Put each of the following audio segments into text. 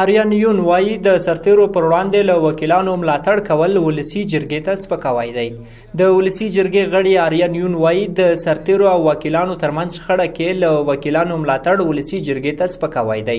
آریان یون وايي، د سرتېرو پر وړاندې له وکیلانو ملاتړ کول ولسي جرګې ته سپکاوی دی. د ولسي جرګې غړي آریان یون وايي، د سرتېرو او وکیلانو ترمنځ شخړه کې له وکیلانو ملاتړ ولسي جرګې ته سپکاوی دی.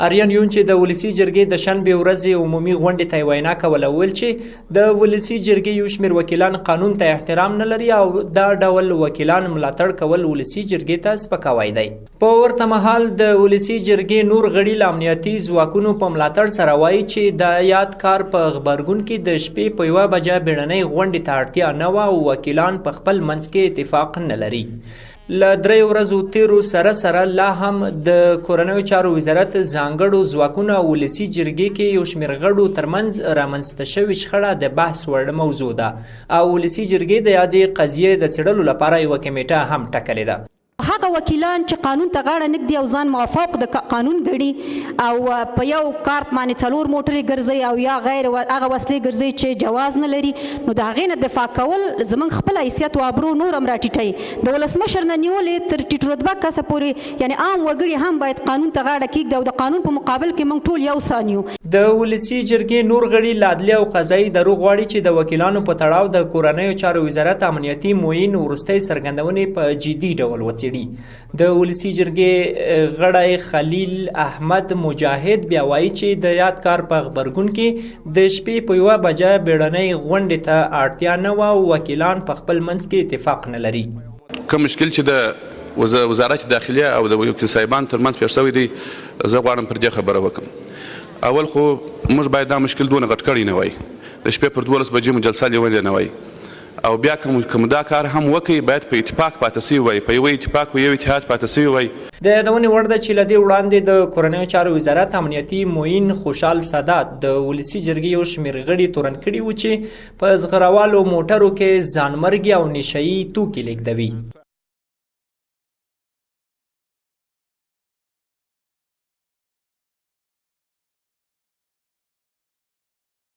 آریان یون چې د ولسي جرګې د شنبې ورځې عمومي غونډې ته وینا کوله وویل چې د ولسي جرګې یو شمېر وکیلان قانون ته احترام نه لري او دا ډول وکیلان ملاتړ کول ولسي جرګې ته سپکاوی دی. په ورته مهال د ولسي جرګې نور غړي له امنیتي ځواکونو په ملاتړ سره وایي چې د یاد کار په غبرګون کې د شپې په یوه بجه بیړنۍ غونډې ته اړتیا نه وه او وکیلان په خپل منځ کې اتفاق نه لري. له دریو ورځو تیرو سره سره لا هم د کورنیو چارو وزارت ځانګړو ځواکونو او ولسي جرګې کې یو شمېر غړو ترمنځ رامنځته شوې شخړه د بحث وړ موضوع ده او ولسي جرګې د یادې قضیې د څېړلو لپاره یوه کمېټه هم ټاکلې ده. هغه وکیلان چې قانون ته غاړه نه ږدي او ځان مافوق د قانون ګڼي او په یو کارت باندې څلور موټرې ګرځوي او یا غیر هغه وسلې ګرځوي چې جواز نه لري، نو د هغې نه دفاع کول زموږ خپل حیثیت او ابرو نور هم راټیټوي. د ولسمشر نه نیولې تر ټیټ رتبه کسه پورې یعنې عام وګړي هم باید قانون ته غاړه کیږدي او د قانون په مقابل کې موږ ټول یو سان یو. د ولسي جرګې نور غړي له عدلي او قضايي ادارو غواړي چې د وکیلانو په تړاو د کورنیو چارو وزارت امنیتي معین وروستۍ څرګندونې په جدي ډول وڅېړي. د ولسي جرګې غړی خلیل احمد مجاهد بیا وایي چې د یاد کار په غبرګون کې د شپې په یوه بجه بیړنۍ غونډې ته اړتیا نه وه او وکیلان په خپل منځ کې اتفاق نه لري. کوم مشکل چې د وزارت داخلیه او د وکیل صاحبانو ترمنځ پېښ شوی دی، زه غواړم پر دې خبره وکړم. اول خو موږ باید دا مشکل دونه غټ کړی نه وای، د شپې پر 12 بجې مو جلسه لیولې نه وای او بیا که مو دا کار هم وکړ باید په اتفاق پاتې شوي وای، په یوه اتفاق و یو اتحاد پاتې شوي وای. د یادونې وړ ده چې له دې وړاندې د کورنیو چارو وزارت امنیتي معین خوشحال سادات د ولسي جرګې یو شمېر غړي تورن کړي وو چې په زغروالو موټرو کې ځانمرګي او نشه یي توکي لېږدوي.